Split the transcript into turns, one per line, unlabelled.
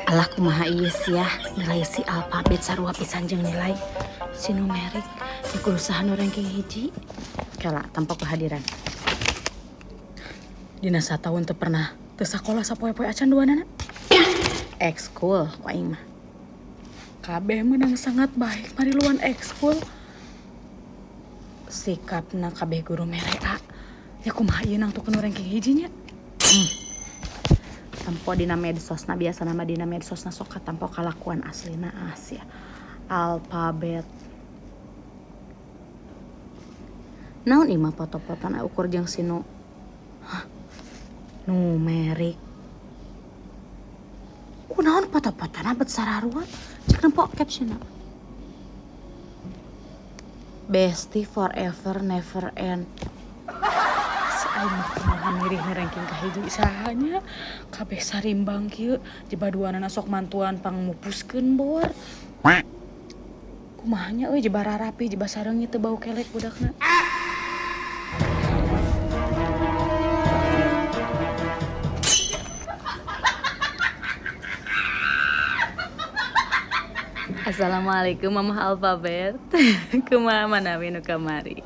Alah, kumaha ieu sia, nilai si alfabet sarua pisan jeung nilai si numerik. Ya kudu saha nu ranking hiji? Kela tampak kehadiran. Dina sataun teu pernah teu sakola sapoe-poe acan duanana. Ekskul ku aing mah. Kabeh menang sangat baik mariluan ekskul. Sikapna kabeh guru merea. Ya kumaha ieu nangtukeun nu ranking hiji nya? Tempo dina medsosna, biasa nama dina medsosna sok katampo kalakuan aslina Asia. Alfabet. Naon ieu mah foto-fotona ukur jeung si nu, hah, numerik. Kunaon foto-fotona bet sararua? Cek nempo captionna. Bestie forever never end. Si aing mah kumaha mirih nu ranking kahiji saha nya? Kabeh sarimbang kieu, jeba duanana sok mantuan pangmupuskeun bor. Kumaha nya euy, jeba rarapi, jeba sareungit teu bau kelek budakna. Assalamualaikum, Mama Alfabet. Kumaha manawi nu kamari?